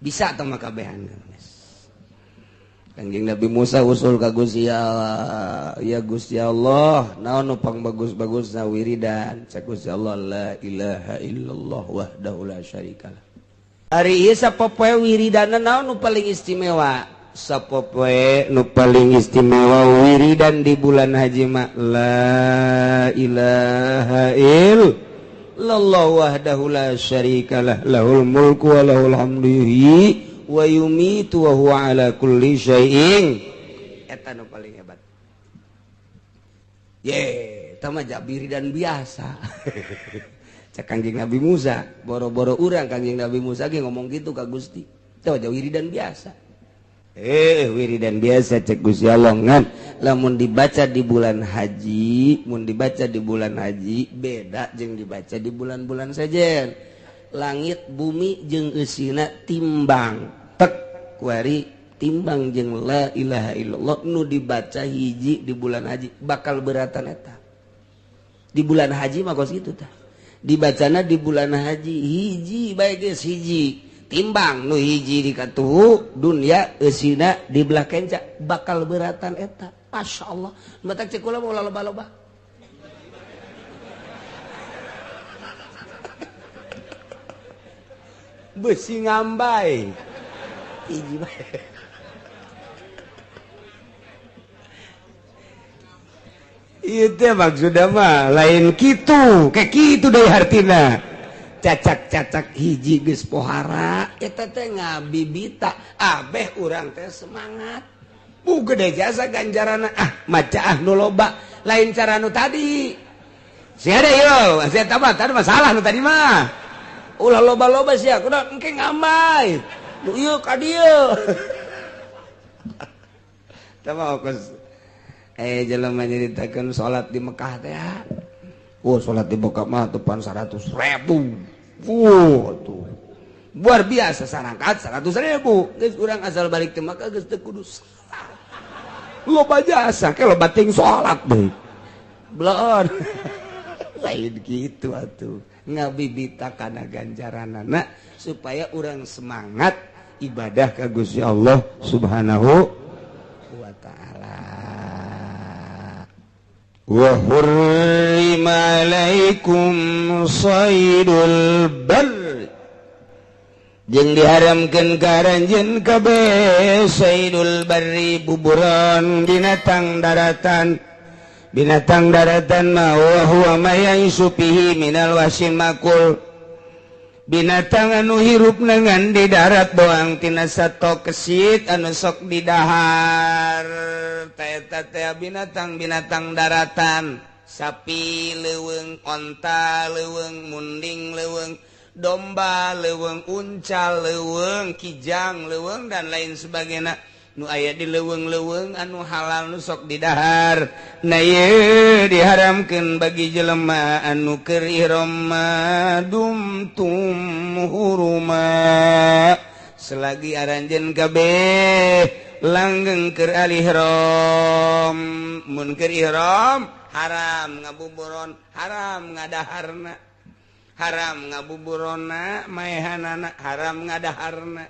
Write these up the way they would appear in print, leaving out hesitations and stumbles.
Bisa tah mah kabehan. Kangjeng Nabi Musa usul ka Gusti Allah, ya Gusti Allah, naon nu pang bagus-bagusna wiridan? Cek Gusti Allah, la ilaha illallah wahdahu la syarikalah. Ari ieu sapopoe wiridanna naon nu paling istimewa? Sapopoe nu paling istimewa wiridan di bulan haji mah la ilaha illallah wahdahu la syarikalah lahul mulku wa lahul hamdu yuhyi wa yumitu wa huwa ala kulli syai'in. Eta nu paling hebat. Ye, eta mah wiridan biasa. Cek Kangjeng Nabi Musa, boro-boro urang Kangjeng Nabi Musa ge ngomong gitu ka Gusti. Teh wiridan biasa. Wiridan biasa cek Gusti Allah ngan lamun dibaca di bulan haji, mun dibaca di bulan haji beda jeung dibaca di bulan-bulan sejen. Langit bumi jeung eusina timbang. Tek kuari timbang jeung la ilaha illallah nu dibaca hiji di bulan haji bakal beratan eta. Di bulan haji mah kos kitu tah. Dibacana di bulan haji hiji bae geus hiji. Timbang nu hiji di katuhu dunia eusina di belah kenca bakal beratan eta. Masya Allah. Matak cek kula mau loba-loba. Besi ngambai. Hiji bae. Ieu teh maksudna mah lain kitu, kayak kitu deui hartina. Cacak-cacak hiji geus pohara eta teh ngabibita abeh urang teh semangat. Bu gede jasa ganjarana ah maca ah nu loba lain cara nu tadi. Sia deui yo, sia tah tadi masalah nu tadi mah. Ulah loba-loba sia kudu engke ngambai. Nu ieu ka dieu. Tah mah kos jelema nyaritakeun salat di Mekah teh. Oh, salat di Mekah mah tepan 100.000. Tuh. Luar biasa sarangkat 100.000. Geus urang asal balik teh Mekah geus teu kudu salat. Loba jasa ke loba ting salat deui. Bloon. Lain kitu atuh. Ngabibita kana ganjaranana supaya urang semangat ibadah ka Gusti Allah Subhanahu wa ta'ala. Wa hurrima alaikum saydul barr jeung diharamkeun ka aranjeun kabeh saydul barri buburon binatang daratan. Binatang daratan ma wa huwa ma ya'isu fihi minal wasin makul. Binatang anu hirup ngan di darat doang tina sato kesit anu sok didahar. Eta teh binatang-binatang daratan, sapi leuweung, onta leuweung, munding leuweung, domba leuweung, unca leuweung, kijang leuweung dan lain sebagainya. Nu aya di leuweung-leuweung anu halal nu sok didahar. Na ieu diharamkeun bagi jelema anu keur ihram dumtum huruma. Selagi aranjeun kabeh langgeng keur al-ihram. Mun keur ihram haram ngabuburon, haram ngadaharna. Haram ngabuburonna maehanana, haram ngadaharna.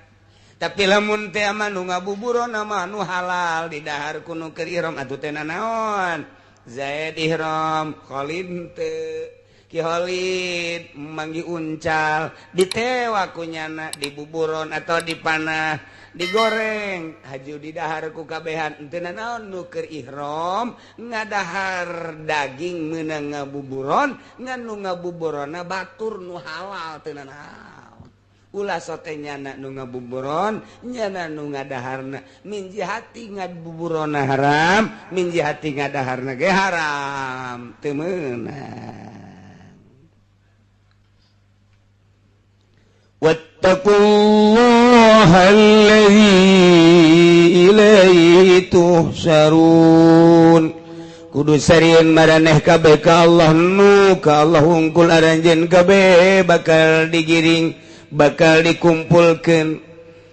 Tapi lamun teh mah nu ngabuburonna mah nu halal didahar ku nu keur ihram atuh teh nanaon? Zaid ihram, Khalid teu. Ki Khalid manggi uncal, ditewa ku nyana dibuburon atau dipanah, digoreng, haju didahar ku kabehan. Teu nanaon nu keur ihram ngadahar daging meunang ngabuburon, ngan nu ngabuburonna batur nu halal teu nanaon. Ulah sote nyana nu ngabuburon, nyana nu ngadaharna. Min jihati ngabuburonna haram, min jihati ngadaharna ge haram. Teu meunang. Wattaqullaha allazi ilaihi tuhsyarun. Kudu sarieun maraneh kabeh ka Allah nu ka Allah hungkul aranjeun kabeh bakal digiring, bakal dikumpulkan.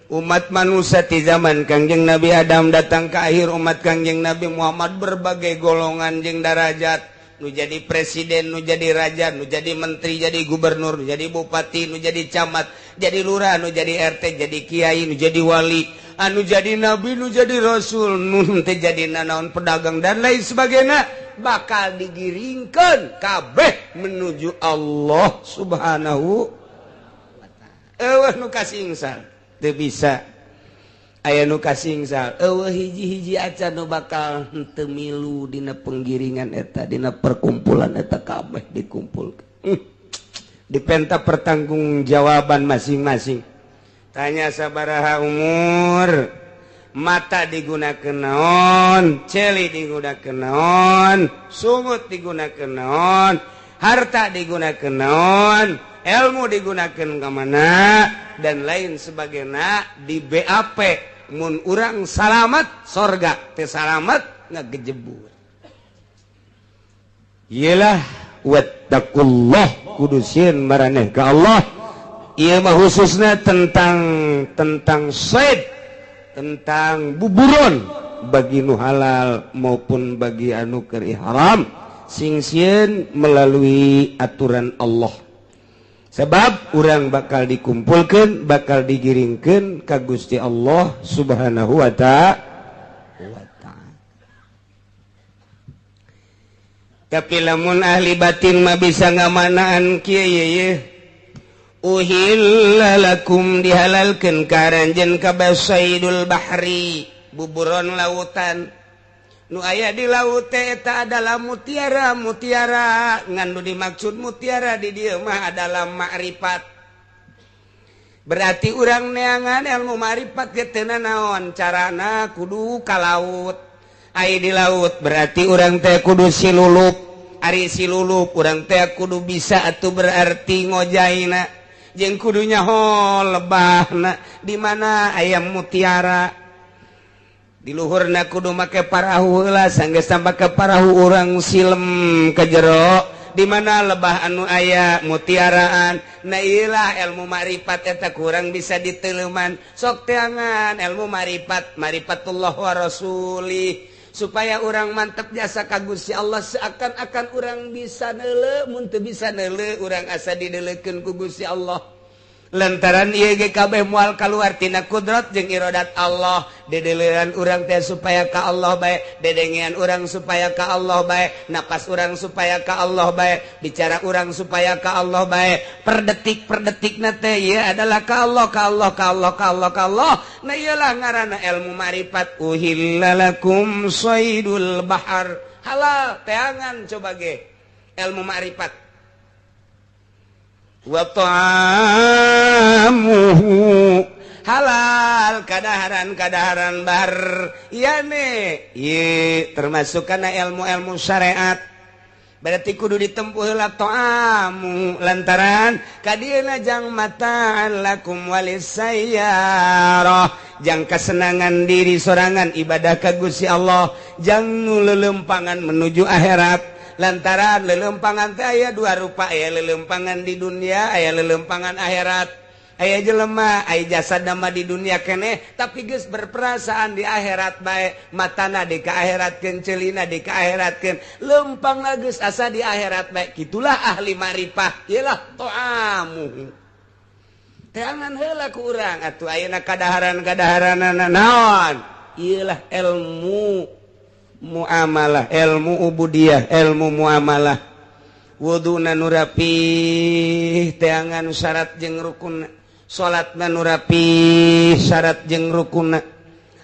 Umat manusia di zaman Kangjeng Nabi Adam datang ke akhir umat Kangjeng Nabi Muhammad berbagai golongan jeung darajat. nu jadi presiden, nu jadi raja, nu jadi menteri, jadi gubernur, nu jadi bupati, nu jadi camat, jadi lurah, nu jadi RT, jadi kiai, nu jadi wali, anu jadi nabi, nu jadi rasul, nu teu jadi nanaon pedagang dan lain sebagainya, bakal digiringkeun kabeh menuju Allah Subhanahu wa ta'ala. Eueuh nu kasingsal teu bisa aya nu kasingsal, eueuh hiji-hiji acan nu bakal henteu milu dina penggiringan eta, dina perkumpulan eta. Kabeh dikumpulkeun, dipenta pertanggungjawaban masing-masing. Tanya sabaraha umur, mata digunakan naon, celi digunakan naon, sungut digunakan naon, harta digunakan naon, ilmu digunakan ke mana, dan lain sebagainya. Di BAP mun urang salamat sorga, teu salamat ngagejebur. Iyalah, wattaqullah, kudu sieun maraneh ka Allah. Ieu mah khususnya tentang tentang said, tentang buburon, bagi nu halal maupun bagi anu keur haram, sing sieun melalui aturan Allah, sebab urang bakal dikumpulkan, bakal digiringkan ka Gusti Allah Subhanahu wa ta'ala. Tapi lamun ahli batin mah bisa ngamanaan kieu ye. Uhilla lakum, dihalalkeun ka aranjeun kabeh, saidul bahri, buburon lautan. Nu aya di laut teh eta adalah mutiara. Mutiara ngan nu dimaksud mutiara di dieu mah adalah makrifat. Berarti urang neangan ilmu makrifat ge teu naon carana, kudu ka laut. Ai di laut berarti urang teh kudu silulup. Ari silulup, urang teh kudu bisa atuh, berarti ngojaina jeung kudu nyaho lebahna di mana aya mutiara. Di luhurna kudu make parahu heula. Sanggeus make parahu, urang silem ke jero di mana lebah anu aya mutiaraan. Nah, iyalah ilmu makrifat eta kurang bisa diteleman. Sok teangan ilmu makrifat, marifatullah wa rasuli, supaya orang mantep jasa ka Gusti Allah. Seakan-akan orang bisa neule, mun teu bisa neule, urang asa dideleukeun ku Gusti Allah, lantaran ieu ge kabeh moal kaluar tina kudrat jeung iradat Allah. Dedelean urang teh supaya ka Allah bae, dedengean urang supaya ka Allah bae, napas urang supaya ka Allah bae, bicara urang supaya ka Allah bae, per detik per detikna teh ieu adalah ka Allah, ka Allah, ka Allah, ka Allah, ka Allah. Nah, iyalah ngaranna ilmu makrifat. Uhilla lakum saidul bahar, halal teangan coba ge ilmu makrifat. Wa ta'amuhu, halal kadaharan kadaharan bar iyane ye termasuk karena ilmu-ilmu syariat. Berarti kudu ditempuh heula ta'amu, lantaran kadieuna jang mata'an lakum walisayyarah, jang kesenangan diri sorangan, ibadah ka Gusti Allah, jang nu lelempangan menuju akhirat. Lantaran lelempangan teh aya dua rupa, aya lelempangan di dunia, aya lelempangan akhirat. Aya jelema aya jasa nama di dunia keneh, tapi geus berperasaan di akhirat bae, matana di ka akhiratkeun, celina di ka akhiratkeun, lempang geus asa di akhirat bae. Kitulah ahli marifah. Iyalah to'amu, teangan heula ku urang atuh ayeuna kadaharan-kadaharanana naon. Iyalah ilmu muamalah, ilmu ubudiyah, ilmu muamalah. Wuduna nu rapih, teangan syarat jeung rukun. Salatna nu rapih, syarat jeung rukunna.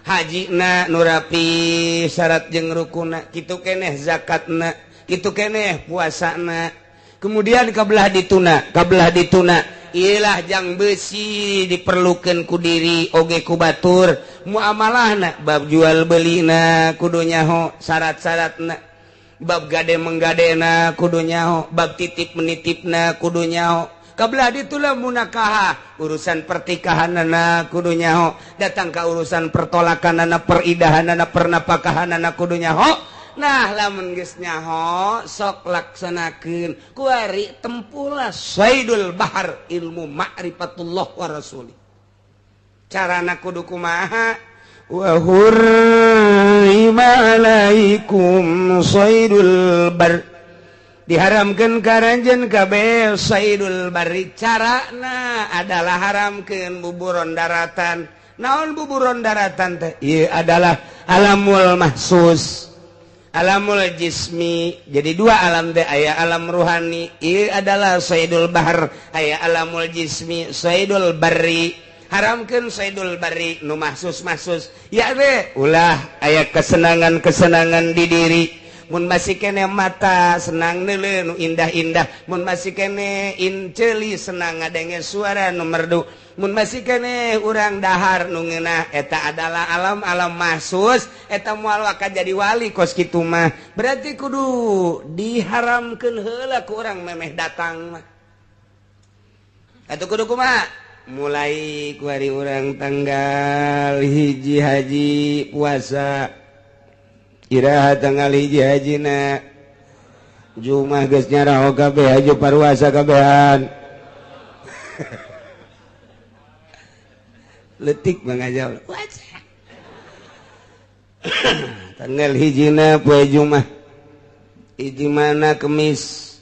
Hajina nu rapih, syarat jeung rukunna. Kitu keneh zakatna, kitu keneh puasana. Kemudian kabelah dituna, kabelah dituna. Iyalah jang besi diperlukan ku diri oge ku batur. Muamalahna bab jual belina kudu nyaho syarat-syaratna, bab gade menggadena kudu nyaho, bab titip menitipna kudu nyaho. Kabelah ditulah munakaha, urusan pertikahanana kudu nyaho, datang ke urusan pertolakanana, peridahanana, pernapakahanana kudu nyaho. Nah, lamun geus nyaho, sok laksanakeun. Kuari tempulah saidul bahar, ilmu ma'rifatullah wa rasuli. Carana kudu kumaha? Wa hurrima alaikum saidul bar. Diharamkeun ka aranjeun kabeh saidul barri. Carana adalah haramkeun buburon daratan. Naon buburon daratan teh? Ieu adalah alamul mahsus, alamul jismi. Jadi dua alam teh, aya alam ruhani ieu adalah saidul bahr, aya alamul jismi saidul barri. Haramkeun saidul barri nu mahsus-mahsus ya teh ulah aya kesenangan-kesenangan di diri. Mun masih kene mata senang neuleuh nu indah-indah, mun masih kene inceuli senang ngadenge suara nu merdu, mun masih kene urang dahar nu ngeunah, eta adalah alam-alam mahsus. Eta moal akan jadi wali kos kitu mah. Berarti kudu diharamkeun heula ku urang memeh datang mah. Atuh kudu kumaha? Mulai ku hari urang tanggal 1 haji puasa, iraha tanggal 1 hajina Jumat geus nyaraho kabeh haji paruasa kabehan. Letik mangajal. Tanggal 1 poe Jumat. Hiji mana Kemis.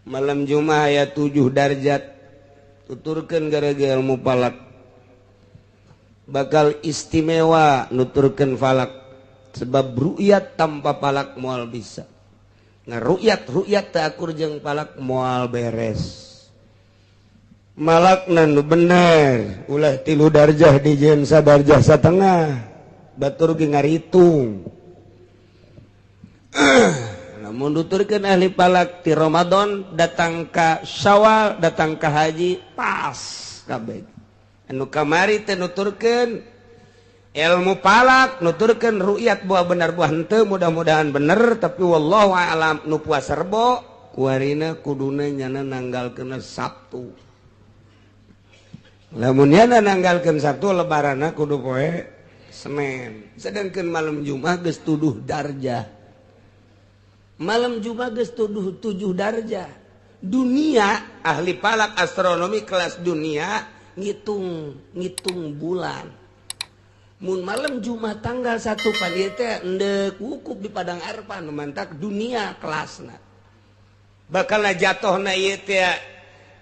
Malam Jumat aya 7 darjat. Tuturkeun gara-gara ilmu falak. Bakal istimewa nuturkeun falak. Sebab ru'yat tanpa falak moal bisa. Nah ru'yat teu akur jeung falak moal beres. Malakna nu bener, ulah 3 darjah dijieun sadarjah satengah. Batur ge ngaritung. Namun nuturkeun ahli falak ti Ramadan datang ka Syawal, datang ka haji pas kabeh. Anu kamari teh nuturkeun ilmu falak, nuturkeun ru'yat buah bener buah henteu, mudah-mudahan bener tapi wallahu a'lam. Nu puasa Rebo kuarina kuduna nyana nanggalkeun Sabtu. Lamun nyana nanggalkeun Sabtu lebaranna kudu poe Senin. Sedangkan malam Jumat geus tuduh darjah. Malam Jumat geus tuduh 7 darjah. Dunia ahli falak astronomi kelas dunia ngitung bulan. Mun malam Jumat tanggal 1 pan ieu teh endek wukuf di Padang Arfah nu mantak dunia kelasna. Bakal jatuhna ieu teh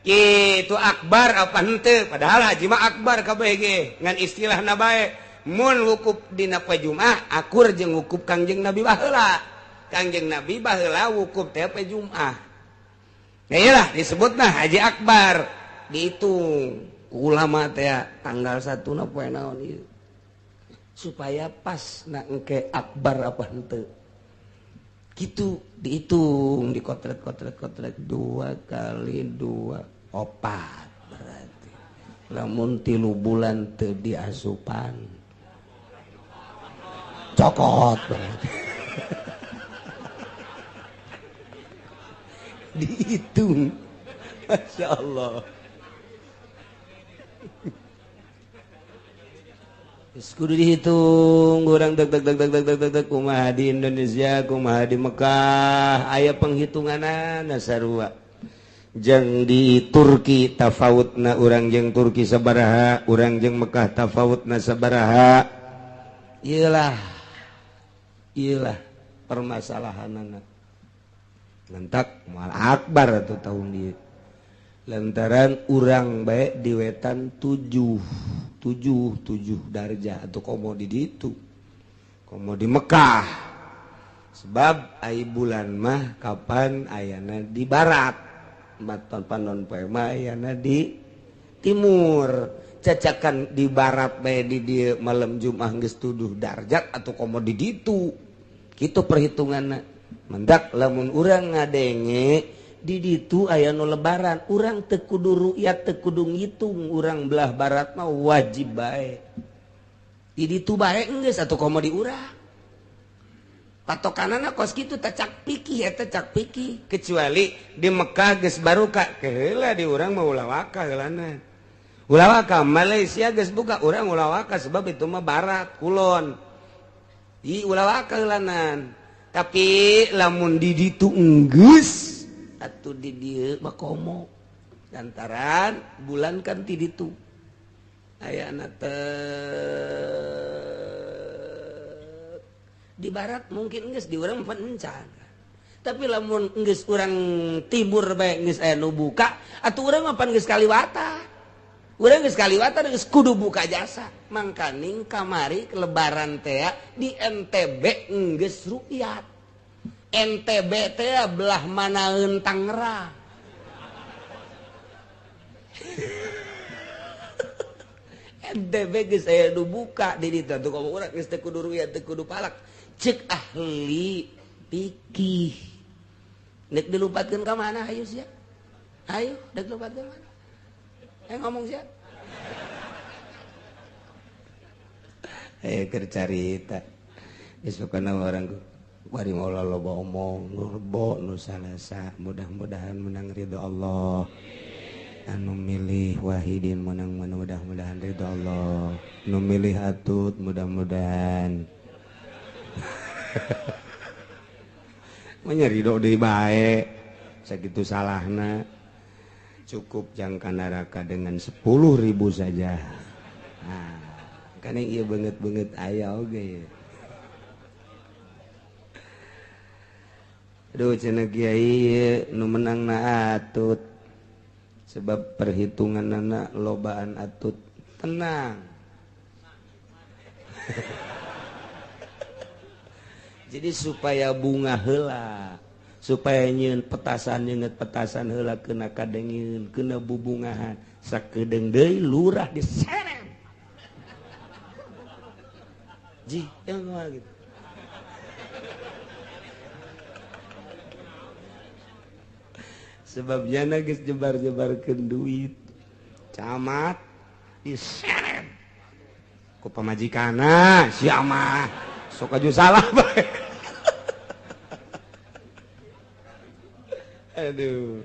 itu akbar apa henteu, padahal haji mah akbar kabeh ge ngan istilahna bae. Mun wukuf dina poe Jumat akur jeung wukuf Kangjeng Nabi baheula. Kangjeng Nabi baheula wukuf teh poe Jumat. Nah iyalah disebutna haji akbar. Dihitung ku ulama teh tanggal 1 na poe naon ieu. Supaya pas na engke akbar apa henteu. Gitu dihitung dikotret-kotret-kotret 2 kali 2 4 berarti. Lamun 3 bulan teu diasupan cokot berarti. Dihitung. Masya Allah. Kudu dihitung urang deg deg deg deg deg deg deg kumaha di Indonesia, kumaha di Mekah, aya penghitunganana sarua. Jeung di Turki tafawutna urang jeung Turki sabaraha, urang jeung Mekah tafawutna sabaraha. Iyalah. Iyalah permasalahanana. Mentak moal akbar atuh tahun ieu. Lantaran urang bae di wetan 7 darjah atau komo di ditu, komo di Mekah. Sebab ai bulan mah kapan ayana di barat, maton panon poe mah ayana di timur. Cacakan di barat bae di dieu malam Jumat geus 7 darjat atau komo di ditu. Kitu perhitunganna. Mendak lamun urang ngadenge di ditu aya nu lebaran, urang teu kudu ru'yat, teu kudu ngitung, urang belah barat mah wajib bae. Di ditu bae geus atuh komo di urang. Patokanana kos kitu teh cak pikih eta cak pikih, kecuali di Mekah geus baruka, keheula di urang mah ulah waka heulana. Ulah waka Malaysia geus buka, urang ulah waka sebab itu mah barat kulon. Ih ulah waka heulanan. Tapi lamun di ditu enggeus atuh di dieu mah komo. Lantaran bulan kan ti ditu. Ayana teh di barat mungkin geus di urang mah encan. Tapi lamun geus urang timur bae geus aya nu buka, atuh urang mah pan geus kaliwata. Urang geus kaliwata geus kudu buka jasa. Mangkaning kamari lebaran teh di NTB geus rukyat. NTB teh belah manaeun Tangerang. NTB geus aya nu buka di ditu atuh komo urang geus teu kudu rukyat teu kudu palak. Cek ahli fikih. Nek dilupatkeun ka mana hayu sia? Hayu dek dilupatkeun mana? Ngomong sia. Ayo keur carita. Geus pokona urang bari moal loba omong nurbo nu salasa, mudah-mudahan menang ridho Allah. Anu milih Wahidin menang mudah-mudahan ridho Allah. Nu milih Atut mudah-mudahan menyerido deui bae sakitu salahna. Cukup jangka neraka dengan 10.000 saja. Nah, kan ieu beungeut-beungeut aya oge. Aduh cenah kiai nu menangna Atut. Sebab perhitunganna lobaan Atut. Tenang. Jadi supaya bunga heula, supaya nyieun petasan nyeungeut petasan heula kena kadengeun, kena bubungahan, sakedeung deui lurah diseret. Ji, yang kumaha gitu. Sebab jana geus jebar-jebarkeun duit. Camat diseret. Ku pamajikanna sia mah sok aju salah bae. Aduh.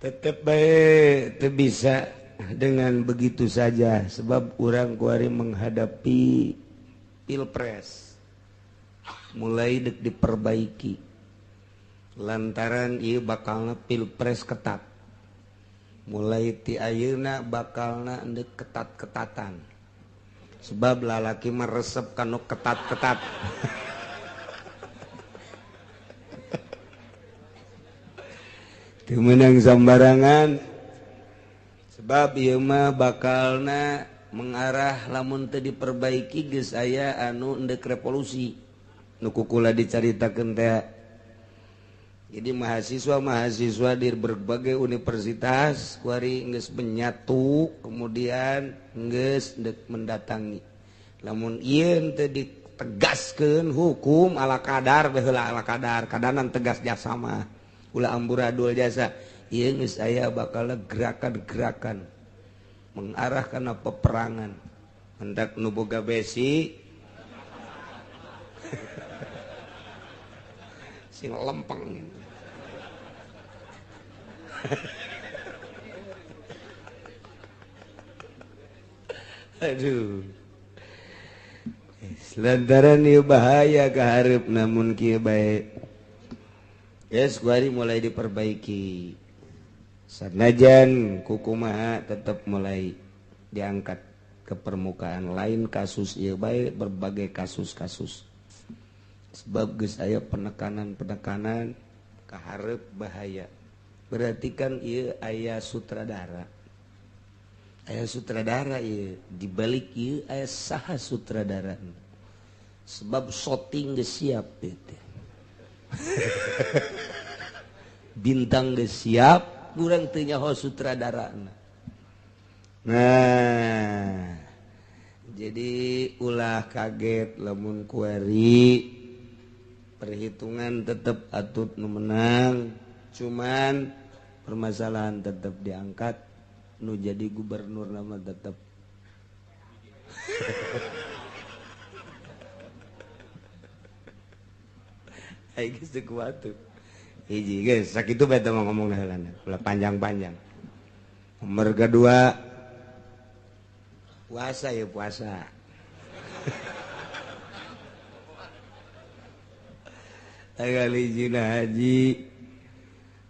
Tetep bae teu bisa dengan begitu saja sebab urang kuari menghadapi pilpres. Mulai dek diperbaiki. Lantaran ieu bakalna pilpres ketat. Mulai ti ayeuna bakalna endek ketat-ketatan. Sebab lalaki meresep kanu ketat-ketat. Teu meunang sambarangan. Sebab ieu mah bakalna mengarah lamun teu diperbaiki geus aya anu endek revolusi. Nu kukula dicaritakeun teh. Jadi mahasiswa-mahasiswa di berbagai universitas kuari geus menyatu kemudian geus dek mendatangi. Lamun ieu teu ditegaskeun hukum ala kadar baheula ala kadar, kadanan tegas jasa mah. Ulah amburadul jasa. Ieu geus aya bakal gerakan-gerakan mengarah kana peperangan. Hendak nu boga besi sing lempeng. Aduh. Lantaran ieu bahaya kahareup namun kieu bae. Yes, kuari mulai diperbaiki. Sanajan kukumaha tetap mulai diangkat ke permukaan lain kasus ieu bae berbagai kasus-kasus. Sebab geus aya penekanan-penekanan kahareup bahaya. Berarti kan ieu aya sutradara. Aya sutradara ieu, dibalik ieu aya saha sutradara. Sebab shooting geus siap ieu teh. Bintang geus siap, kurang teu nyaho sutradarana. Nah, jadi ulah kaget lamun kuari perhitungan tetap Atut nu menang, cuman permasalahan tetap diangkat, nu jadi gubernur nama tetap. Ayo geus teu kuat tuh. Hiji geus sakitu bae teh ngomong heulana, ulah panjang-panjang. Nomor kedua puasa ya puasa. Tanggal hiji haji,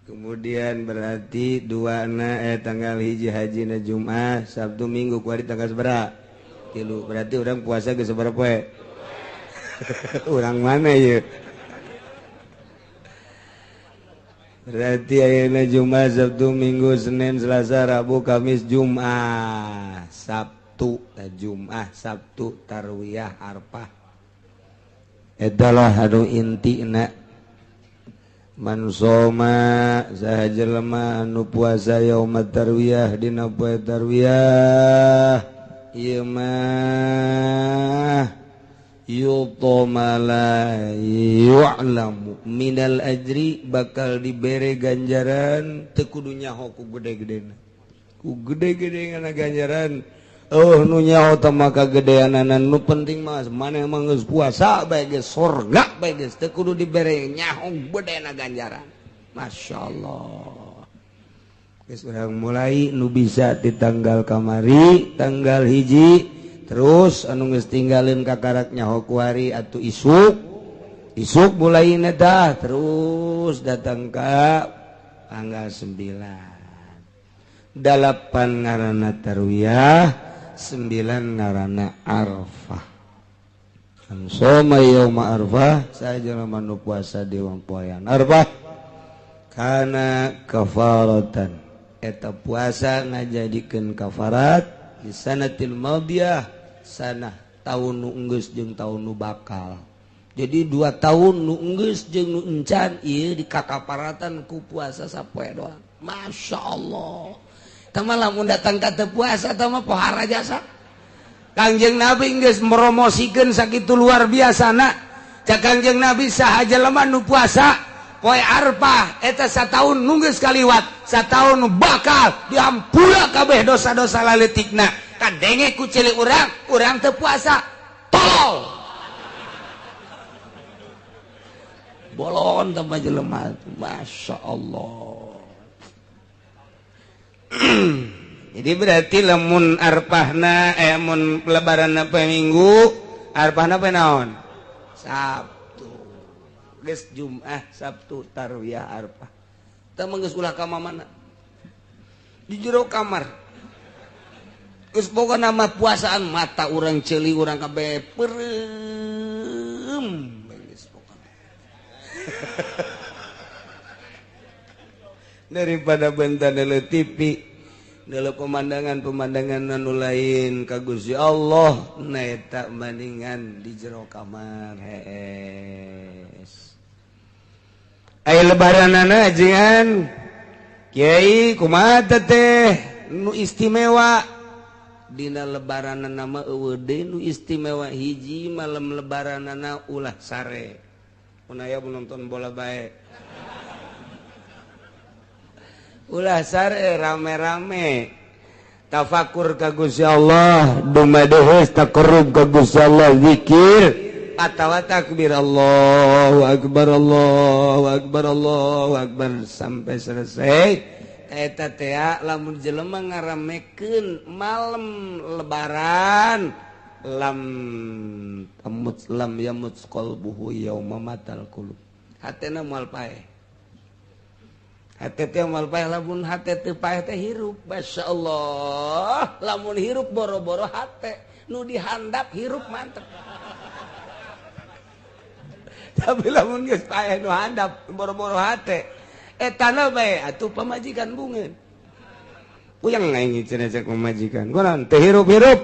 kemudian berarti dua na tanggal hiji haji na Jumat, Sabtu Minggu kuari tanggal sabaraha? 3. Berarti orang puasa geus sabaraha poe? Urang mana ieu? Berarti ayeuna Jumat, Sabtu, Minggu, Senin, Selasa, Rabu, Kamis, Jumat, Sabtu, Jumat, Sabtu, Tarwiyah, Arfah. Adalah anu intina. Man soma saha jelema anu puasa yaumat tarwiyah dina poe tarwiyah ieu mah yuta la yu'lamu minal ajri bakal dibere ganjaran teu kudu nyaho ku gede-gedena ku gede-gede ngana ganjaran. Oh nu nyaho teh maka gedeanana nu penting mah maneh mah geus puasa bae geus sorga bae geus teu kudu dibere nyaho gedena ganjaran. Masyaallah. Geus urang mulai nu bisa di tanggal kamari tanggal 1 terus anu geus tinggalin kakarak nyaho kuari atuh isuk isuk mulai dah terus datang ka tanggal 9 8 ngaranna tarwiyah 9 ngaranna Arfah. Soma yauma Arfah saja nu puasa di poean Arfah kana kafaratan eta puasa ngajadikeun kafarat di sanatil madiyah sanah tahun nu enggeus jeung tahun nu bakal. Jadi 2 tahun nu enggeus jeung nu encan ieu dikakaparatan ku puasa sapoe doang. Masya Allah. Tah mah lamun datang ka teu puasa tah mah pohara jasa. Kangjeng Nabi geus promosikeun sakitu luar biasana. Cak Kangjeng Nabi saha jelema nu puasa poe Arfah eta sataun nu geus kaliwat, sataun nu bakal dihampura kabeh dosa-dosa laletikna. Kadenge ku cilik urang, urang teu puasa. Tolol. Bolon tambah jelema. Masya Allah. Jadi berarti lamun Arfahna mun lebaranna poe Minggu, Arfahna poe naon? Sabtu. Geus Jumat, Sabtu, Tarwiyah, Arfah. Teu mah geus ulah ka mana? Di jero kamar. Geus boga nama puasaan mata urang ceuli urang kabeh peureum geus pokona. Daripada benta deuleu TV deuleu pemandangan-pemandangan anu lain ka Gusti Allah na eta bandingan di jero kamar hees. Aya lebaranana ajengan kiai kumaha teh nu istimewa dina lebaranana mah eueuh deui nu istimewa hiji malam lebaranana ulah sare. Mun aya nonton bola bae. Ulah sare rame-rame tafakur ka Gusti Allah, dumadehes taqarrub ka Gusti Allah, zikir atawa takbir Allahu akbar Allahu akbar Allahu akbar sampai selesai. Eta teh lamun jelema ngaramekeun malam lebaran lam tamut lam yamut qalbuhu yauma matal qulub. Hatena moal paeh. Hate teh moal paeh lamun hate teu paeh teh hirup. Masyaallah, lamun hirup boro-boro hate nu dihandap hirup mantep. Tapi lamun geus paeh nu handap boro-boro hate etana bae atuh pamajikan bungeun. Puyeng aing cenah cek pamajikan. Kunaon teu hirup-hirup.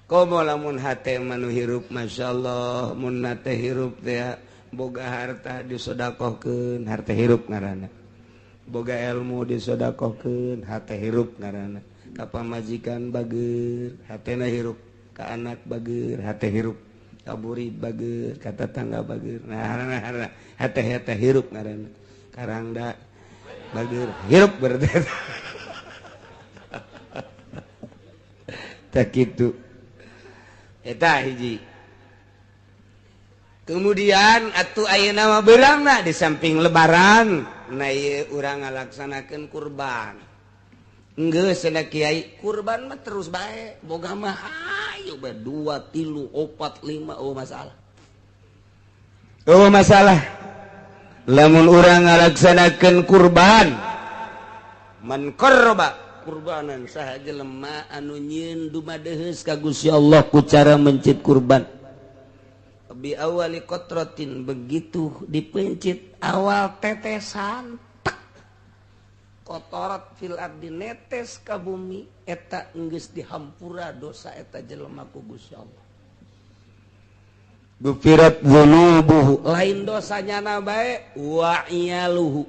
Komo lamun hate mah nu hirup masyaallah, mun hate hirup teh boga harta disodakohkeun, harta hirup ngaranna. Boga ilmu disodakohkeun, hate hirup ngaranna. Ka pamajikan bager, hatena hirup. Ka anak bager, hate hirup. Kaburi bager, ka tetangga bager. Nah, hate-hate hirup ngaranna. Karangda bager, hirup berarti. Tak kitu. Eta hiji. Kemudian atuh ayeuna mah beurangna di samping lebaran, nah ieu urang ngalaksanakeun kurban. Geus cenah kiai, kurban mah terus bae, boga mah ayo bae 2, 3, 4, 5 oh masalah. Oh masalah. Lamun urang ngalaksanakeun kurban, man qarraba kurbanan saha jelema anu nyieun dumadeheus ka Gusti Allah ku cara mencit kurban. Bi awali qatratin begitu dipencit awal tetesan tek kotorat fil ardi netes ka bumi eta geus dihampura dosa eta jelema ku Gusti Allah. Gufirat dzunubuhu lain dosanya na bae wa iyaluhu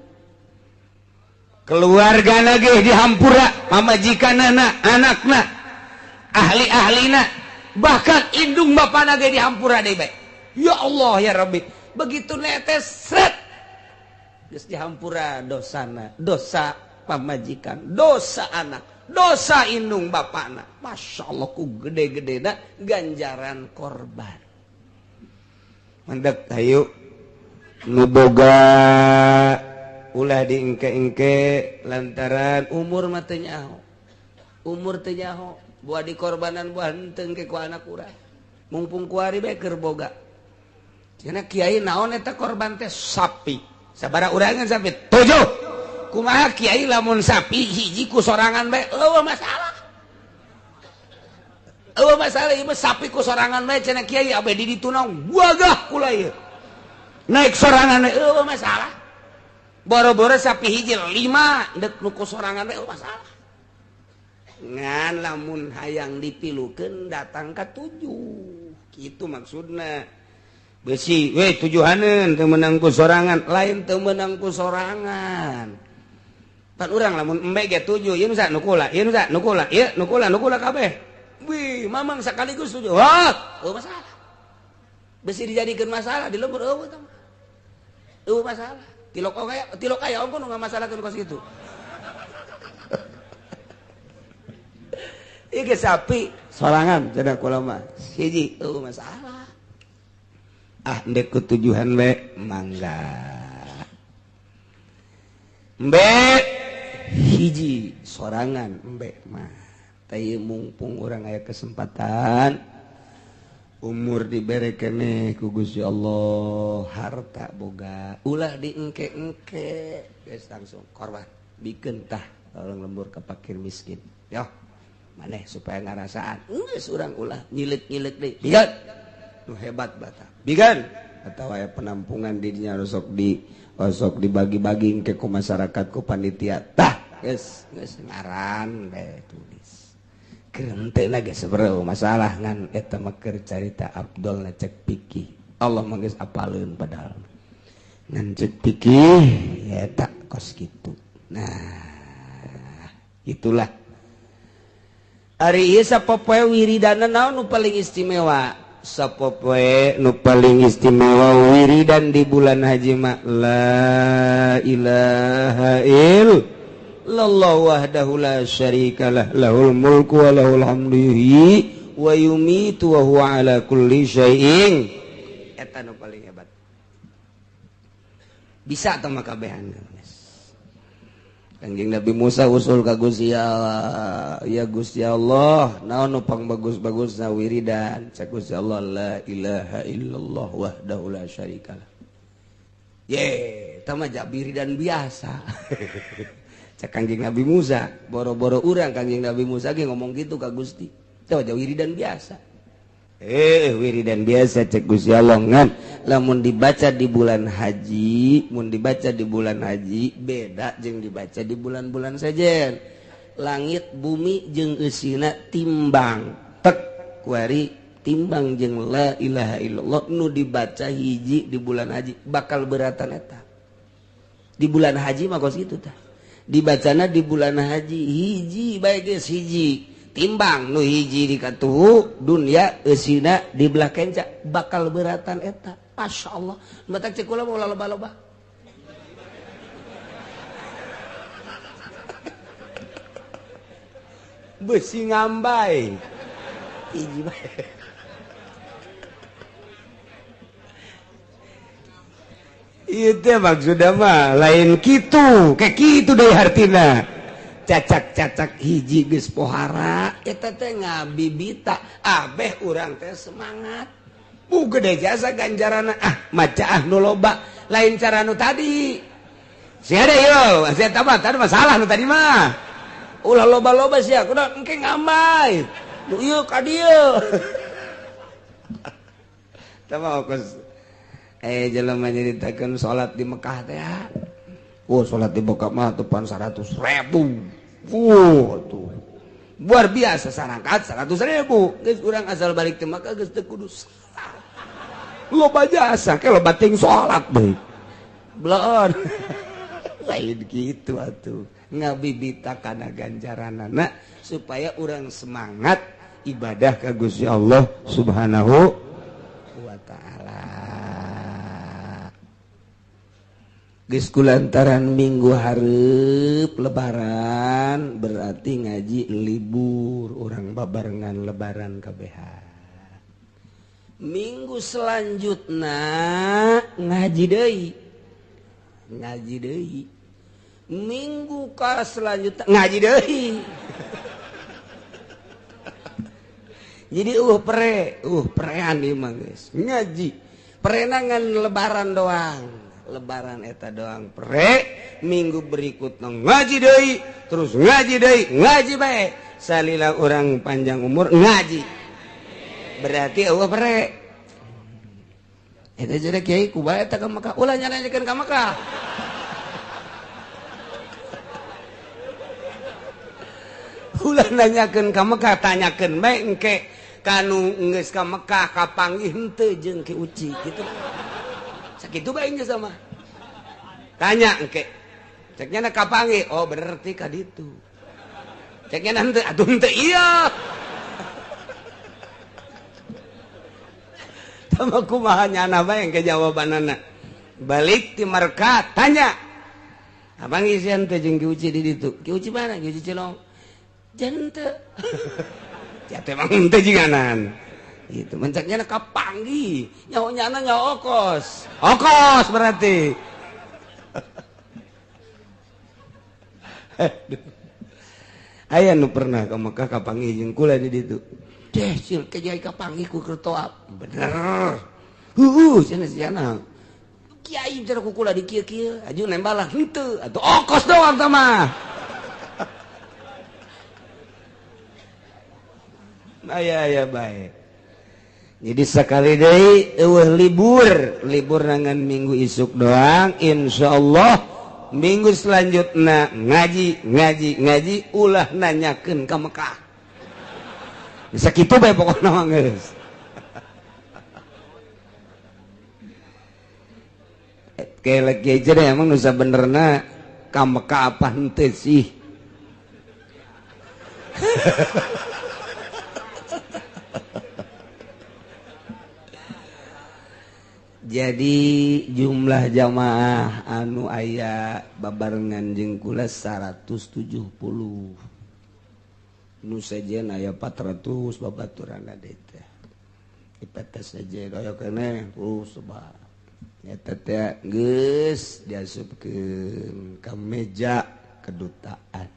keluarga ge dihampura pamajikanana anakna ahli-ahlina bahkan indung bapana ge dihampura deui bae. Ya Allah ya Rabbi, begitu netes sret geus dihampura dosana, dosa pamajikan, dosa anak, dosa indung bapana. Masya Allah ku gede-gedena ganjaran korban. Mandek hayu nu boga ulah diengke-engke lantaran umur mah teu nyaho. Umur teu nyaho, buah dikorbanan buah henteu engke ku anak urang. Mumpung kuari bae keur boga. Cenah kiai naon eta korban teh sapi. Sabaraha urangan sapi? 7. Kumaha kiai lamun sapi hiji ku sorangan bae eueuh masalah. Eueuh masalah ieu mah sapi ku sorangan bae cenah kiai abe di ditu naon wagah kula ieu. Naik sorangan bae eueuh masalah. Boro-boro sapi hiji 5 deuk nu ku sorangan bae eueuh masalah. Ngan lamun hayang dipilukeun datang ka 7. Kitu maksudna. Besi, weh tujuhaneun teu meunang ku sorangan, lain teu meunang ku sorangan. Pan urang lamun embe ge 7, ieu nu sa nu kula, ieu nu sa nu kula, ieu nu kula, nu kula kabeh. Wih, mamang sekaligus 7. Wah, eueuh masalah. Besi dijadikeun masalah di lembur eueuh tah. Eueuh masalah. Tilok aya ongko nu ngamasalahkeun kos kitu. Ieu ge sapi sorangan cenah kula mah. Hiji eueuh masalah. Ah ndek ketujuhan be mangga embe hiji sorangan embe mah teh mumpung urang aya kesempatan umur dibere keneh ku Gusti Allah harta boga ulah diengke-engke geus langsung korban bikeun tah tolong lembur ka fakir miskin yo maneh supaya ngarasaan geus urang ulah nyileuk-nyileuk deui bigan nu hebat bata bigan atau aya penampungan di dinya osok dibagi-bagi ke ku masyarakat ku panitia tah geus geus ngaran bae tulis kerenteuna geus sebereu masalah ngan eta mah keur carita Abdul na cek pikih Allah mah geus apaleun padahal ngan cek pikih ya eta kos kitu. Nah itulah ari ieu sapopoe wiridana naon nu paling istimewa? Sapopoe nu paling istimewa wiridan di bulan haji mah la ilaha illallah wahdahu la syarikalah lahul mulku wa lahul hamdu yuhyi wa yumitu wa huwa ala kulli syai'in. Eta nu paling hebat. Bisa tah mah kabehan. Kanjeng Nabi Musa usul ka Gusti Allah, ya Gusti Allah, naon nu pangbagus-bagusna wiridan? Cek Gusti Allah la ilaha illallah wahdahu la syarikalah. Ye, eta mah wiridan biasa. Cek Kanjeng Nabi Musa, boro-boro urang Kanjeng Nabi Musa ge ngomong gitu ka Gusti. Eta mah wiridan biasa. Wiridan biasa cek Gusti Allah ngan lamun dibaca di bulan haji, mun dibaca di bulan haji beda jeung dibaca di bulan-bulan sejen. Langit bumi jeung eusina timbang. Tek kuari timbang jeung la ilaha illallah nu dibaca hiji di bulan haji bakal beratan eta. Di bulan haji mah kos kitu tah. Dibacana di bulan haji hiji bae geus hiji. Timbang nu hiji di katuhu dunia eusina di belah kenca bakal beratan eta. Masya Allah matak cek kula mau loba-loba besi ngambai hiji bae. Ieu teh maksudna mah lain kitu kayak kitu deui hartina. Cacak-cacak hiji geus pohara eta teh ngabibita abeh urang teh semangat. Bu gede jasa ganjarana ah maca ah nu loba lain cara nu tadi. Sia deui yo, sia tah tadi masalah nu tadi mah. Ulah loba-loba sia kudu engke ngambay. Nu ieu ka dieu. Tama kos jelema nyaritakeun salat di Mekah teh. Oh, salat di Mekah mah tepan 100.000. Wuh, tuh. Luar biasa sarangkat 100.000. Geus urang asal balik ti Mekah geus teu kudu salat. Loba jasa ke loba ting salat deui. Bloon. Lain kitu atuh. Ngabibita kana ganjaranana supaya urang semangat ibadah ka Gusti Allah Subhanahu wa ta'ala. Geus kulantaran minggu hareup lebaran berarti ngaji libur urang babarengan lebaran kabehan. Minggu selanjutna ngaji deui. Ngaji deui. Minggu ka selanjutna ngaji deui. Jadi pre, prean ieu mah geus. Ngaji. Perenangan lebaran doang. Lebaran eta doang pre, minggu berikutna ngaji deui, terus ngaji deui, ngaji bae. Salila urang panjang umur ngaji. Berarti eueuh pre. Eta jadi kiai ku bae eta ka Mekah, ulah nyanyakeun ka Mekah. Ulah nanyakeun ka Mekah, tanyakeun bae engke kanu geus ka Mekah kapanggih henteu jeung Ki Uci kitu. Sakitu bae geus sama. Tanya engke. Ceknya na kapanggih, oh berarti ka ditu. Ceknya na henteu, atuh henteu ieu. Tama kumaha nyana bae engke jawabanana. Balik ti Mekah tanya. Abang isian teh jeung Ki Uci di ditu. Ki Uci mana? Ki Uci Cilong. Jangan teu. Ya teh emang henteu jinganan. Gitu mencaknya kapanggih, nyaho nyana nyaho okos. Okos berarti. Aya nu pernah ka Mekah kapanggih jeung kula di ditu. Deh sil kiai kapanggih ku keur toap. Bener. Heueuh cenah sia. Kiai cenah ku kula di kieu-kieu, aju nembalah henteu atuh okos doang tah mah. Aya aya bae. Jadi sekali deui eueuh libur, libur nangan minggu isuk doang, insyaallah minggu selanjutna ngaji, ngaji, ngaji ulah nanyakeun ka Mekah. Bisa kitu bae pokona mah geus. Kelek kieu teh emang nu sabenerna ka Mekah apa henteu sih? Jadi jumlah jamaah anu aya babarengan jeung kula 170. Nu sejen aya 400 babaturan teh. Ipetes sejen aya keneh sebab eta teh geus diasupkeun ka meja kedutaan.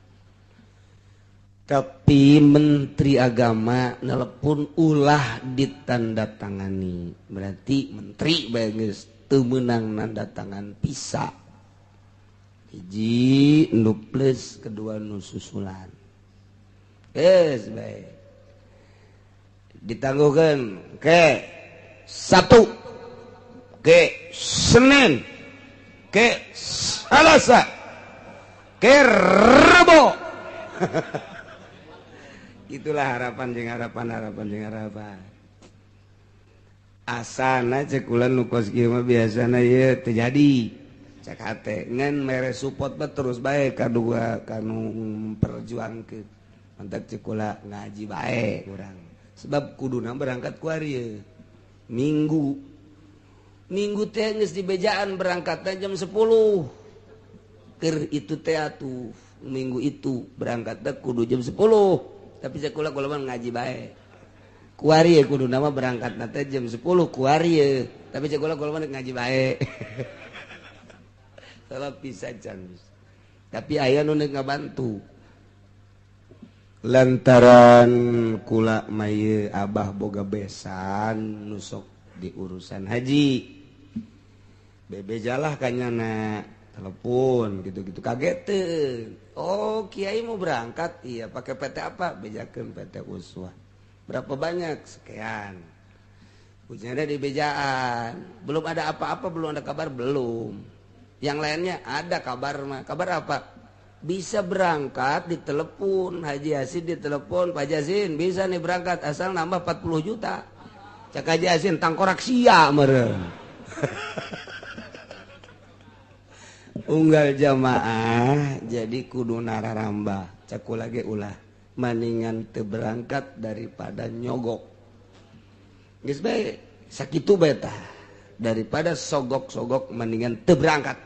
Tapi Menteri Agama nelepon ulah ditandatangani. Berarti menteri bae geus teu meunang nanda tangan pisa. Hiji nu plus, kedua nu susulan. Geus bae. Ditangguhkeun ke Sabtu, ke Senin, ke Selasa, ke Rebo. Itulah harapan jeung harapan, harapan jeung harapan. Asana cek kula nu kos kieu mah biasana ieu teu jadi. Cek hate ngan mere support mah terus bae kadua kanu memperjuangkeun. Mantak cek kula ngaji bae urang. Sebab kuduna berangkat ku ari Minggu. Minggu teh geus dibejaan berangkatna jam 10. Keur itu teh atuh minggu itu berangkatna kudu jam 10. Tapi sekolah kula mah ngaji bae. Kuari kudu nama berangkat teh jam 10 kuari tapi sekolah kula mah ngaji bae. Salah pisan can. Tapi aya nu ngabantu. Lantaran kula mah ieu abah boga besan nu sok di urusan haji. Bebejalah kanyana telepon gitu-gitu kaget teu. Oh, kiai mau berangkat, iya pakai PT apa? Bejakeun PT Uswah. Berapa banyak? Sekian. Hujannya di bejaan, belum ada apa-apa, belum ada kabar, belum. Yang lainnya ada kabar mah. Kabar apa? Bisa berangkat ditelepon, Haji Yasin ditelepon, Pak Yasin bisa nih berangkat asal nambah 40 juta. Cak Haji Yasin tangkorak sia meureun. Unggal jamaah jadi kudu nararambah. Cak kula ge ulah maningan teu berangkat daripada nyogok. Geus bae sakitu bae tah, daripada sogok-sogok mendingan teu berangkat.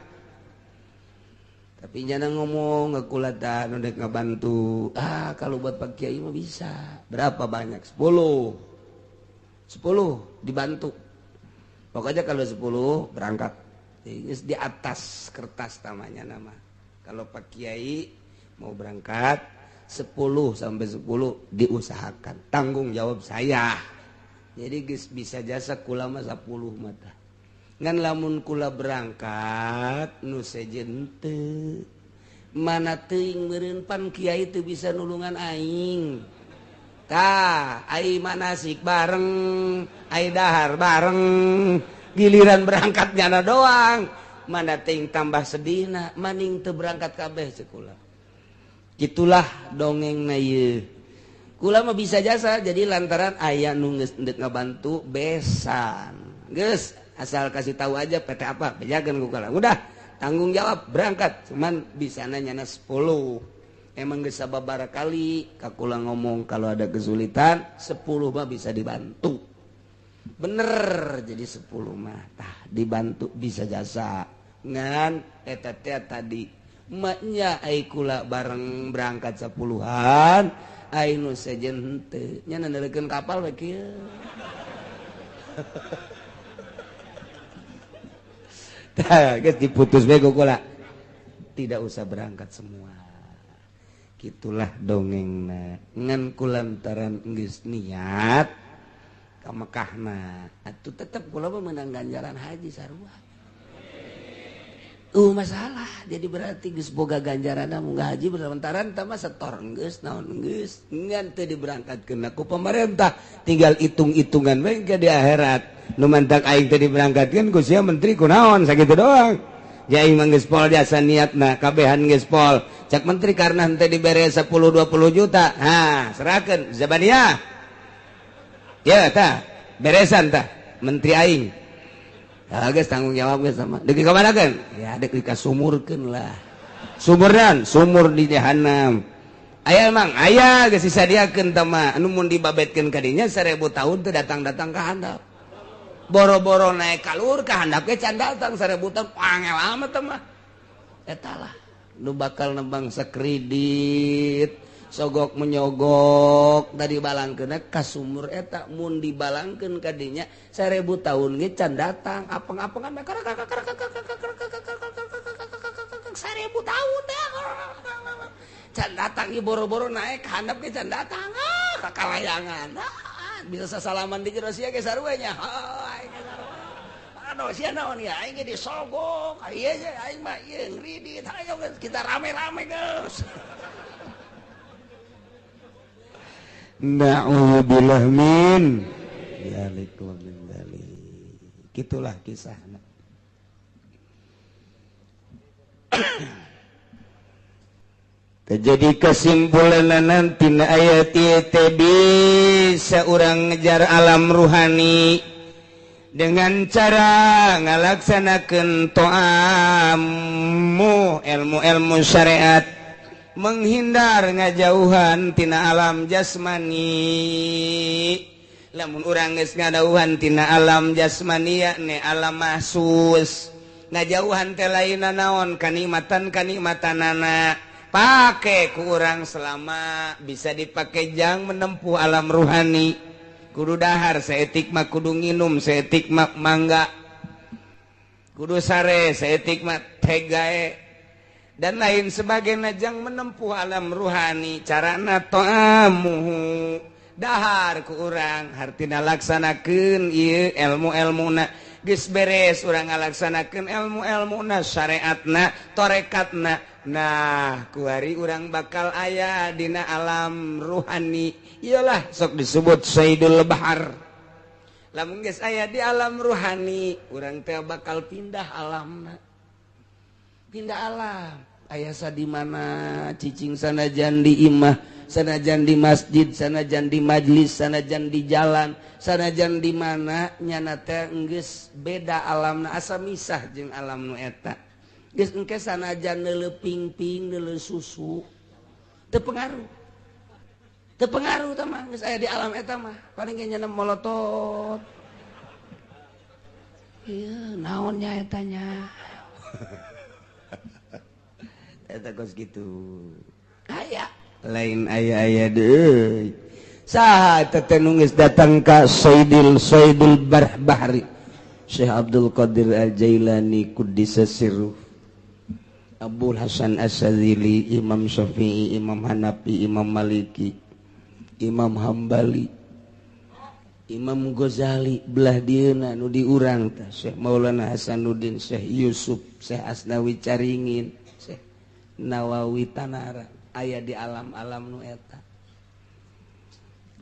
Tapi nyana ngomong ngekula tah nu dek ngabantu. Ah, kalau buat Pak Kiai mah bisa. Berapa banyak? 10. 10 dibantu. Pokoknya kalau 10 berangkat. Geus di atas kertas tamanya nama. Kalau Pak Kiai mau berangkat 10 sampai 10 diusahakan. Tanggung jawab saya. Jadi geus bisa jasa kula mah 10 mata. Ngan lamun kula berangkat nu sejen teu. Mana teuing meureun pan kiai teu bisa nulungan aing. Tah, ai manasik bareng, ai dahar bareng, giliran berangkat nyana doang. Mana teuing tambah sedihna, maning teu berangkat kabeh ceuk kula. Kitulah dongengna ieu. Kula mah bisa jasa jadi lantaran aya nu geus endek ngabantu besan. Geus asal kasih tahu aja PT apa, bejakeun ku kula. Udah tanggung jawab berangkat, cuman bisana nyana 10. Emang geus sababaraha kali ka kula ngomong kalau ada kesulitan 10 mah bisa dibantu. Bener jadi 10 mah tah dibantu bisa jasa. Ngan eta teh tadi maknya ai kula bareng berangkat 10-an ainu sejen henteu nya neuleukeun kapal we kieu. Tah geus diputus we ku kula. Tidak usah berangkat semua. Kitulah dongengna. Ngan kulantaran geus niat ka Mekahna, atuh tetep kula mah meunang ganjaran haji sarua. Masalah jadi berarti geus boga ganjaranna munggah haji berlantaran tah mah setor geus naon geus ngan teu diberangkatkeun ku pemerintah, tinggal hitung-hitungan we ke di akhirat. Nu mantak aing teu diberangkatkeun ku sia menteri kunaon sakitu doang. Ja aing mah geus pol jasa niatna kabehan geus pol. Cak menteri karena henteu dibere 10 20 juta. Ha, serahkeun Zabaniyah. Ya tah, beresan tah menteri aing. Ah, geus tanggung jawab geus sama. Deuk dikamanakeun? Ya deuk dikasumurkeun lah. Sumurnan, sumur di jahanam. Aya emang, aya geus disadiakeun tah mah. Anu mun dibabetkeun ka dinya 1000 tahun teu datang-datang ka handap. Boro-boro naik kalur ka handap ge can datang 1000 tahun angel amat tah mah. Eta lah nu bakal nembang sakredit. Sogok menyogok tadi balangkeun ka sumur eta mun dibalangkeun ka dinya 1000 tahun ge can datang apeng-apengan 1000 tahun teh can datang ieu boro-boro naik handap ge can datang ah ka kalayangan bisa sasalaman di jero sia ge sarua nya aduh sia naon ya aing ge disogok ieu aing mah ieu ngridit ayo kita rame-rame geus. Na'udzubillah min dzalik wa min dzalik. Gitulah kisahna. Jadi kesimpulan nanti ayat ieu bisa urang ngejar alam ruhani dengan cara ngalaksanakeun to'amu ilmu-ilmu syariat, menghindar ngajauhan tina alam jasmani. Lamun urang geus ngadauhan tina alam jasmani yakni alam mahsus, ngajauhan teh lainna naon kanikmatan kanikmatanana pake ku urang selama bisa dipake jang menempuh alam ruhani. Kudu dahar saeutik mah kudu nginum saeutik mah mangga, kudu sare saeutik mah tegae dan lain sebagainya jang menempuh alam ruhani. Carana to'amuhu dahar ku urang hartina laksanakeun ieu ilmu-ilmuna. Geus beres urang ngalaksanakeun ilmu-ilmuna, syariatna, torekatna. Nah kuari urang bakal aya dina alam ruhani. Iyalah sok disebut Sayyidul Bahar. Lamun geus aya di alam ruhani, urang teh bakal pindah alamna. Pindah alam. Aya sa di mana cicing sanajan di imah, sanajan di masjid, sanajan di majlis, sanajan di jalan, sanajan di mana nyana teh geus beda alamna, asa misah jeung alam nu eta. Geus engke sanajan neuleuh pingping, neuleuh susu, teu pengaruh. Teu pengaruh tah mah geus aya di alam eta mah. Paling ge nyana molotot. Ieu naon nya eta nya? Eta kos kitu. Aya lain aya-aya deui. Saha eta teh nu geus datang ka Sayyidil Sayyidul Bahri Syekh Abdul Qadir Al-Jailani Quddisa Sirruh, Abul Hasan Asy-Syadzili, Imam Syafi'i, Imam Hanafi, Imam Maliki, Imam Hambali, Imam Ghazali, belah dieuna nu diurang teh Syekh Maulana Hasanuddin, Syekh Yusuf, Syekh Asnawi Caringin, Syekh Nawawi Tanara, aya di alam-alam nu eta.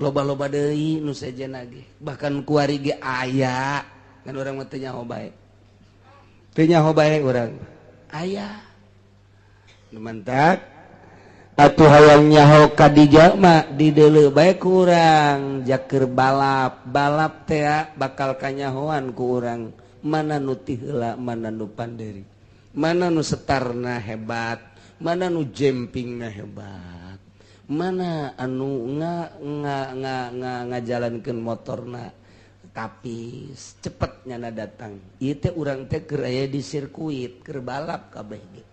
Loba-loba deui nu sejenna ge, bahkan kuari ge aya, kan urang mah teu nyaho bae. Teu nyaho bae urang. Aya. Nu mantak atuh hayang nyaho ka dijalma di deuleu bae ku urang jaker balap, balap teh bakal kanyahoan ku urang mana nu ti heula, mana nu panderi, mana nu setarna hebat, mana nu jempingna hebat, mana anu nga nga nga nga ngajalankeun motorna tapi cepet nyana datang. Ieu teh urang teh keur aya di sirkuit, keur balap kabeh ge.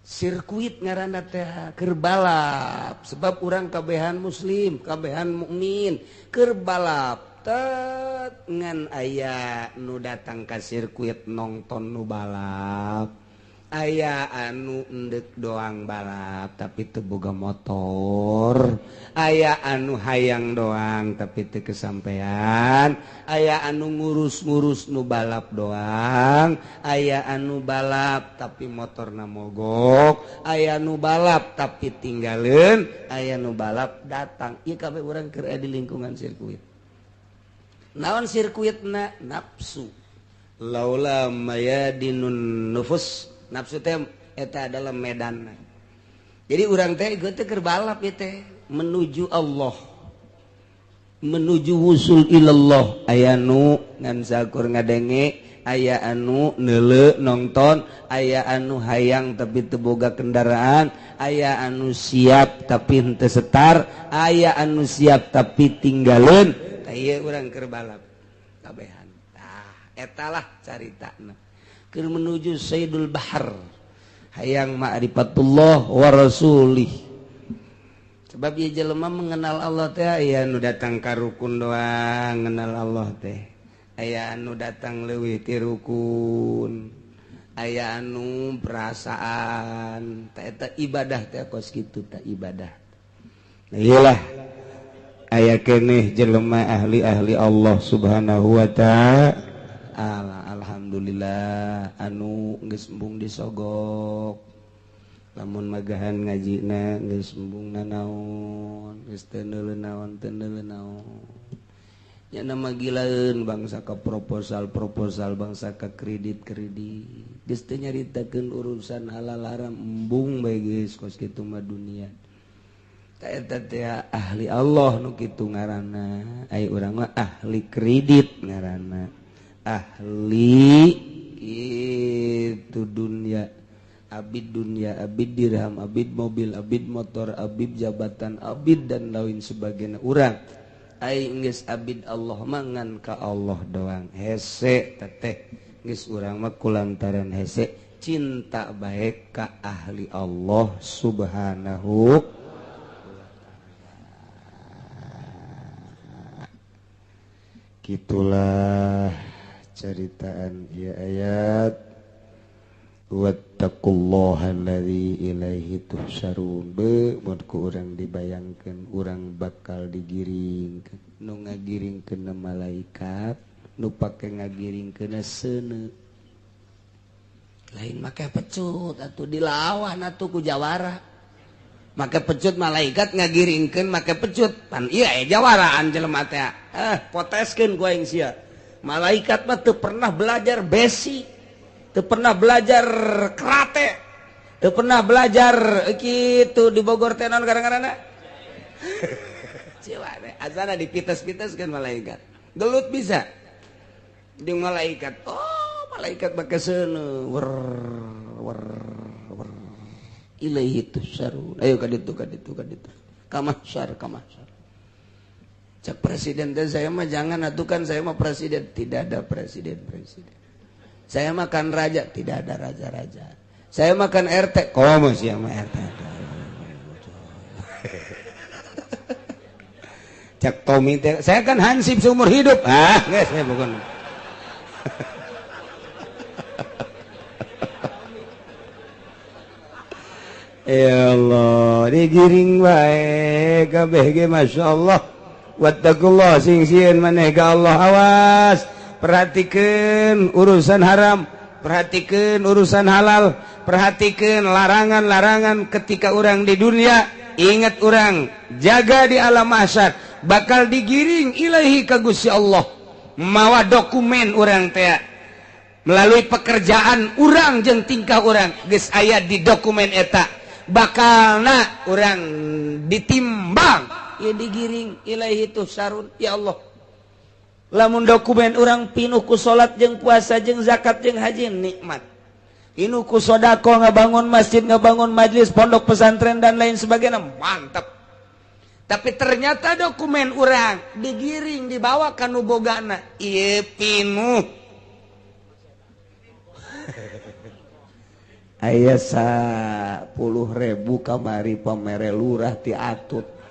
Sirkuit ngaranna teh keur balap, sebab urang kabehan muslim, kabehan mukmin, keur balap tet ngan aya nu datang ka sirkuit nongton nu balap, aya anu endek doang balap tapi teu boga motor, aya anu hayang doang tapi teu kesampean, aya anu ngurus-ngurus nu balap doang, aya anu balap tapi motorna mogok, aya nu balap tapi tinggaleun, aya nu balap datang. Ieu kabeh urang keur aya di lingkungan sirkuit. Naon sirkuitna? Nafsu. Laula mayadinun nufus. Nafsu teh eta adalah medan. Jadi urang teh ieu teh keur balap ieu teh menuju Allah, menuju wusul ilallah. Aya nu ngan sakur ngadenge, aya anu neuleuh nonton, aya anu hayang tapi teu boga kendaraan, aya anu siap tapi henteu setar, aya anu siap tapi tinggaleun. Tah ieu urang keur balap kabehan. Tah eta lah caritana. Keur menuju Sayyidul Bahar, hayang ma'rifatullah wa rasulih. Sebab ieu jelema mengenal Allah teh aya nu datang ka rukun doang ngenal Allah teh, aya anu datang leuwih ti rukun, aya anu perasaan teh eta ibadah teh kos kitu teh ibadah. Nah, iyalah aya keneh jelema ahli-ahli Allah Subhanahu wa ta'ala. Alhamdulillah anu geus embung disogok, lamun magahan ngajina geus embung nanaon, geus teu neuleuh naon, teu neuleuh naon. Nya mah gilaeun bangsa ka proposal-proposal, bangsa ka kredit-kredit, geus teu nyaritakeun urusan halal haram, embung bae geus kos kitu mah dunia. Tah eta teh ahli Allah nu kitu ngaranna, ai urang mah ahli kredit ngaranna. Ahli itu dunia, abid dunia, abid dirham, abid mobil, abid motor, abid jabatan, abid dan lain sebagainya. Urang ai geus abid Allah mangan ka Allah doang. Hese teteh geus urang mah kulantaran hese cinta bae ka ahli Allah Subhanahu. Gitulah ceritaan ya ayat. Wattaqullaha alladzi ilaihi tuhsyarun. Be mun ku urang dibayangkeun urang bakal digiringkeun, nu ngagiringkeun malaikat, nu pake ngagiringkeun seuneu. Lain make pecut atuh dilawan atuh ku jawara. Make pecut malaikat ngagiringkeun make pecut. Pan ieu aya jawaraan jelema teh. Poteskeun ku aing sia. Malaikat mah teu pernah belajar besi, teu pernah belajar karate, teu pernah belajar kitu di Bogor teh naon gara-garana. Ciwane azana dipites-piteskeun malaikat. Gelut bisa. Di malaikat. Oh, malaikat make seuneu wer wer wer. Ilaihi tusarun. Ayo ka ditu ka ditu ka ditu. Ka mahsyar ka mahsyar. Cak presiden teh saya mah jangan atuh kan saya mah presiden, tidak ada presiden presiden. Saya makan raja, tidak ada raja-raja. Saya makan RT, komo sih sama RT. Cak Tommy teh, saya kan hansip seumur hidup. Ah, enggak saya bukan. Ya Allah, digiring bae kabeh ge masyaallah. Wattaqullah sing sieun maneh ka Allah, awas. Perhatikeun urusan haram, perhatikeun urusan halal, perhatikeun larangan-larangan ketika urang di dunia. Ingat urang jaga di alam mahsyar, bakal digiring ilahi ka Gusti Allah. Mawa dokumen urang teh melalui pekerjaan urang jeung tingkah urang geus aya di dokumen eta, bakalna urang ditimbang. Ya digiring ilahi tuhsarun. Ya Allah, lamun dokumen urang pinuh ku salat jeung puasa jeung zakat jeung haji, nikmat. Pinuh ku sedekah, ngabangun masjid, ngabangun majlis, pondok pesantren dan lain sebagainya, mantap. Tapi ternyata dokumen urang digiring dibawa ka nu bogana, ieu pinuh. Aya 10.000 kamari pamere lurah ti atut.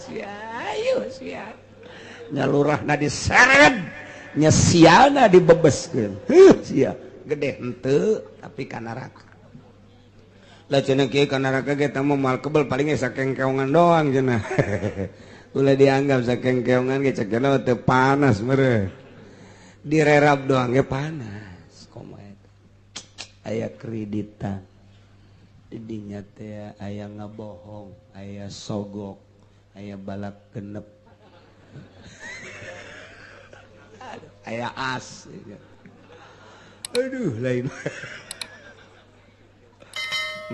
Ayo sia. Nyalurahna diseret, nya sialna dibebeskeun. Heuh sia, gede henteu tapi ka neraka. Lah cenah kieu ka neraka ge teh moal kebel paling ge sakengkeongan doang cenah. Ulah dianggap sakengkeongan ge cek cenah teu panas meureun. Direrap doang ge panas. Komo eta. Aya kreditan. Didinya teh aya ngabohong, aya sogok, aya balak genep, aya as. Aduh lain.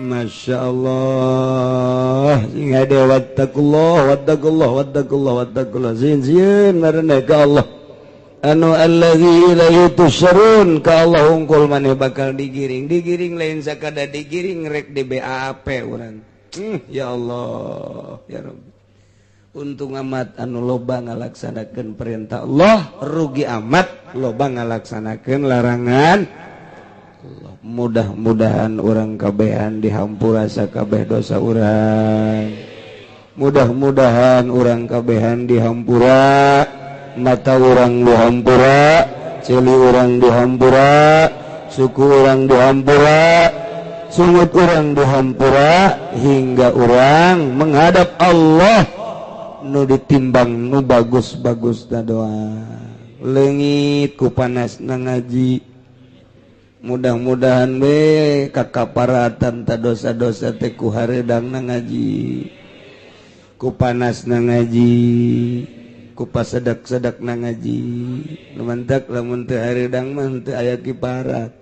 Masya Allah. Sing hade wattaqullah wattaqullah wattaqullah wattaqullah. Sieun sieun maraneh ka Allah. Anu allazi ilaihi tusarun, ka Allah hungkul maneh bakal digiring. Digiring lain sakada digiring rek di BAP urang. Ya Allah, ya Rabbi. Untung amat anu loba ngalaksanakeun perintah Allah, rugi amat loba ngalaksanakeun larangan Allah. Mudah-mudahan urang kabehan dihampura sakabeh dosa urang. Mudah-mudahan urang kabehan dihampura, mata urang dihampura, ceuli urang dihampura, suku urang dihampura, sungut urang dihampura, hingga urang menghadap Allah nu ditimbang nu bagus-bagus na doa. Leungit ku panasna ngaji. Mudah-mudahan we kakaparatan ta dosa-dosa teh ku hareudangna ngaji, ku panasna ngaji, ku pasedak-sedakna ngaji. Nu mantak lamun teu hareudang mah teu aya kiparat.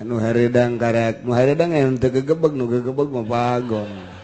Anu hareudang karak, nu hareudang aya teu gegebeg, nu gegebeg mah bagong.